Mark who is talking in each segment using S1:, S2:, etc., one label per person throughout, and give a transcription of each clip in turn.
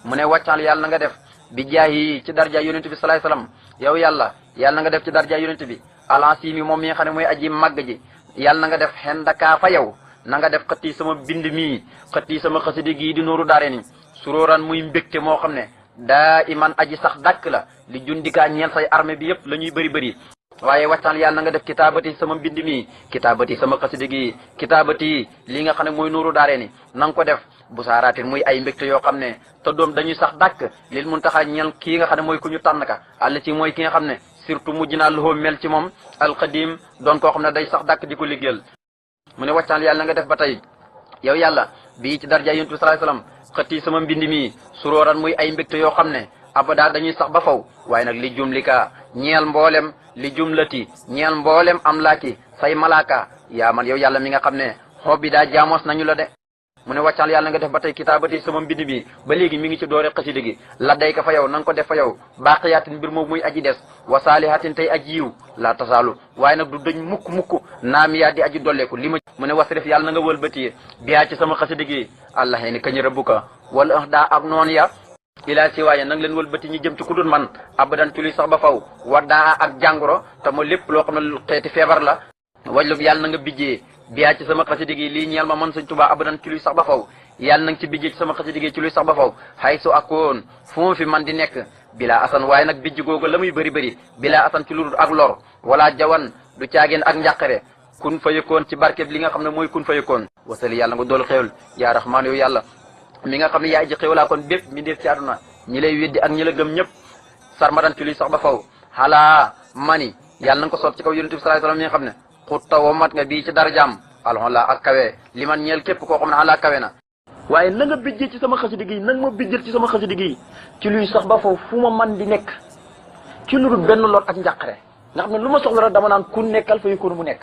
S1: mu ne wàccal yàlla na nga def bi jaahi ci darja yonent bi salaay salaam yow yàlla na nga def ci darja yonent bi alansimi moom mi nga xam ne mooy aji màgg ji yàlla na nga def xendakaa fa yow na nga def xëtti sama bind mii xëtti sama xasidi gii di nooru daare ni suróoran muy mbégte moo xam ne daa iman aji sax dàkk la li jundikaa ñeel say armée bi yëpp la ñuy bëri waaye wàccal yàlla na nga def kitaabati sama mbind mi kitaabati sama xasidi gi kitaabati li nga xam ne mooy nooru daare ni na nga ko def bu saaraatin muy ay mbégte yoo xam ne te doom dañuy sax dàkk lil mun taxaa ñeel kii nga xam ne mooy ku ñu tànn ka àll ci mooy ki nga xam ne surtout mujj naa loxoo mel ci moom alxadim doon koo xam ne day sax dàkk di ko liggéeyal mu ne wàccal yàlla na nga def ba tey yow yàlla bii ci darja yonent bi sallallahu alayhi wasallam xëtti sama mbind mi suróoran muy ay mbégte yoo xam ne abada dañuy sax ba faw waaye nag li jumlika ñeel mboolem li jumlati ñeel mboolem am laaki say malaaka yaa man yow yàlla mi nga xam ne xob bi daa jaamoos nañu la de mu ne wàccal yàlla nga def ba tey kitaabati sama mbind bi ba léegi mi ngi ci doore xasida gi la day ka fa yow na nga ko def fa yow baqiyaatin mbir moom muy aji des wa saalihatin tey aji yiw la tasaalu waaye nag du dëñ mukk naamiyaa di aji dolleeku li ma mu ne wasrif yàlla na nga wëlbati biyaa ci sama xasida gi allah ni kañu rabbuka wala daa ak noon ya ilaa si waaye nang leen wëlbati ñi jëm ci ku dul man abadan ci luy sax ba faw war daa ak jàngoro te ma lépp loo xam ne xeeti feebar la wajlub yàlla na nga bijjee biyaa ci sama xasida gi lii ñeel ma man Sëñ Tuubaa abadan ci luy sax ba faw yàlla na nga ci bijjee ci sama xasida gi ci luy sax ba faw xay su akoon fu ma fi man di nekk bilaa asan waaye nag bijj googu la muy bëri bilaa asan ci lu dul ak lor wala jawan du caageen ak njàqare kun fa yëkkoon ci barkeb li nga xam ne mooy kun fa yëkkoon wasali yàlla nga dool xéewal yaa raxmaan yow yàlla mi nga xam ne yaa ji xéewalaa kon bépp mi def ci àdduna ñi lay weddi ak ñi la gëm ñëpp sarmadan ci luy sax ba faw xalaa mani yàlla na nga ko soot ci kaw yonent bi sallallahu alayhi wasallam mi nga xam ne xutta wa mat nga bii ci darajaam alhamdulilah ak kawe li man ñeel képp koo xam ne xalaa kawe na waaye na nga bijjee ci sama xasida gi na nga ma bijjal ci sama xasida gi ci luy sax ba faw fu ma man di nekk ci lu dul benn lor ak njàqare nga xam ne lu ma soxla rek dama naan ku nekkal fa yëkkoon mu nekk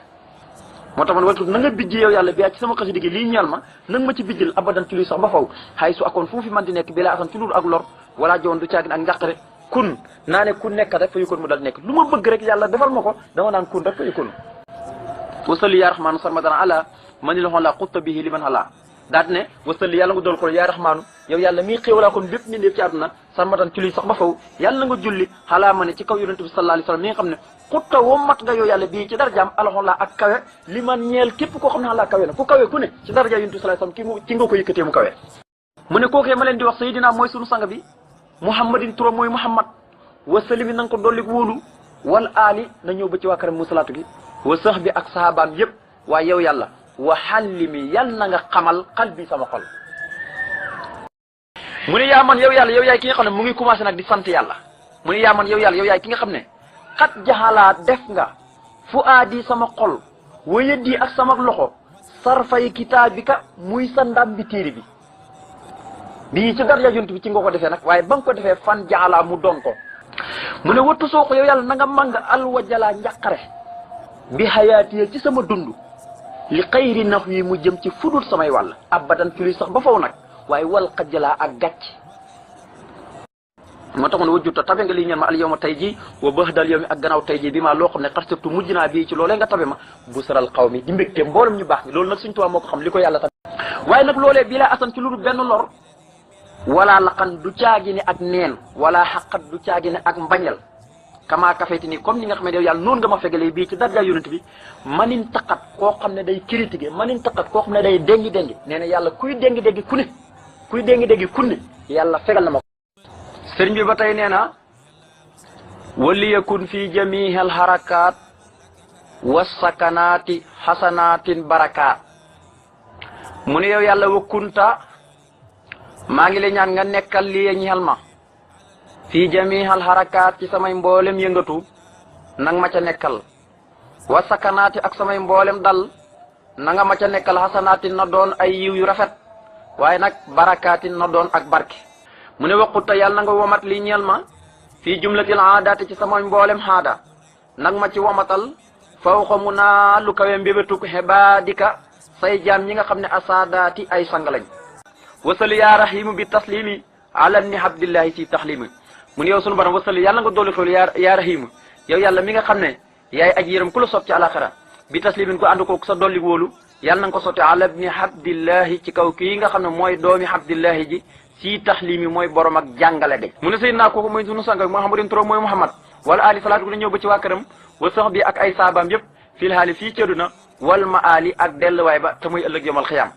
S1: moo tax man waytu na nga bijji yow yàlla biyaa ci sama xasida gi lii ñeel ma na nga ma ci bijjal abadan ci luy sax ba faw xay su akoon fu mu fi man di nekk bi laa asan ci lu dul ak lor wala jowoon du caagin ak njàqare kun naa ne kun nekkat rek fa yëkkoon mu dal nekk lu ma bëgg rek yàlla defal ma ko dama naan kun rek fa yëkkoon wasalli yaa raxmaanu sarmadan ala manil xoon la xutta bihi li man xalaa daat ne wasalli yàlla nga dool ko yaa raxmaanu yow yàlla mii xéewalaa kon bépp mi def ci àdduna sarmadan ci luy sax ba faw yàlla na nga julli xalaa ma ne ci kaw yonent bi sallallahu alayhi wasallam mi nga xam ne xutta woo mat nga yow yàlla bii ci darajaam alxon la ak kawe li man ñeel képp koo xam ne xalaa kawe na ku kawe ku ne ci daraja yonent bi sallallahu alayhi wasallam ki nga ko yëkkatee mu kawe mu ne kookee ma leen di wax sayidina mooy sunu sang bi muhammadin turam mooy muhammad wasalimi na nga ko dolli wóolu wal aali na ñëw ba ci waa karam mu salaatu gi wa sax bi ak sahabaam yëpp waaye yow yàlla wa xallimi yàlla na nga xamal xal bi sama xol mu ne yaa man yow yàlla yow yaay ki nga xam ne mu ngi commencé nag di sant yàlla mu ne yaa man yow yàlla yow yaay ki nga xam ne xat jaxalaa def nga fu aadi sama xol wa yëddi ak sama loxo sarfay kitaabika muy sa ndam bi téere bi bii ci darja yonent bi ci nga ko defee nag waaye ba nga ko defee fan jaxalaa mu doon ko mu ne wattu soo ko yow yàlla na nga màng alwajalaa njàqare bi xayaatiya ci sama dund li xayri nax yi mu jëm ci fudul samay wàll abadan ci luy sax ba faw nag waaye wal xajalaa ak gàcc moo tax mu ne wajjuta tabe nga li ñeen ma al yawma tey ji wa bëx dal yow mi ak gannaaw tey ji bi maa loo xam ne xar surtout mujj naa bii ci loolee nga tabe ma bu saral xaw mi di mbégte mboolem ñu baax mi loolu nag suñu tubaab moo ko xam li ko yàlla tabe waaye nag loolee bii laa asan ci lu dul benn lor wala laqan du caagi ne ak neen wala xaqat du caagi ne ak mbañal kamaa kafeeti nii comme ni nga xam ne yow yàlla noonu nga ma fegalee bii ci darja yonent bi manin taqat koo xam ne day critiquer manin taqat koo xam ne day déngi nee na yàlla kuy déngi ku ne yàlla fegal na ma ko sëriñ bi ba tey nee na waliyakun fi jamihi al harakat wa sakanaati xasanaatin barakaat mu ne yow yàlla wa kunta maa ngi lay ñaan nga nekkal li ñeel ma fii jamihal harakaat ci samay mboolem yëngatu nang ma ca nekkal wa sakanaati ak samay mboolem dal nanga ma ca nekkal xasanaati na doon ay yiw yu rafet waaye nag barakaati na doon ak barke mu ne waqutta yàlla na nga womat lii ñeel ma fii jumlatil aadaati ci samay mboolem xaada nag ma ci womatal faw xamu naa lu kawe mbébétuk xibaadika say jaam ñi nga xam ne asaadaati ay sang lañ wasali yaa rahimu bi taslimi ala ni abdillahi si taxlimi mu ne yow sunu borom wasali yàlla nga dolli xol yaa rahimu yow yàlla mi nga xam ne yaay aji yërëm ku la sopp ci alaxira bi taslimin ko ànd ko sa dolli wóolu yàlla na nga ko sotti ala ibni abdillahi ci kaw kii nga xam ne mooy doomi abdillahi ji si taxlimi mooy borom ak jàngale de mu ne Seydina kooku mooy sunu sang Muhammadin turo mooy Muhammad wala ali salaatu dina ñëw ba ci waa këram wa sax bi ak ay saabaam yëpp fil haali fii ci àdduna wal ma ali ak delluwaay ba te muy ëllëg yomal xiyaam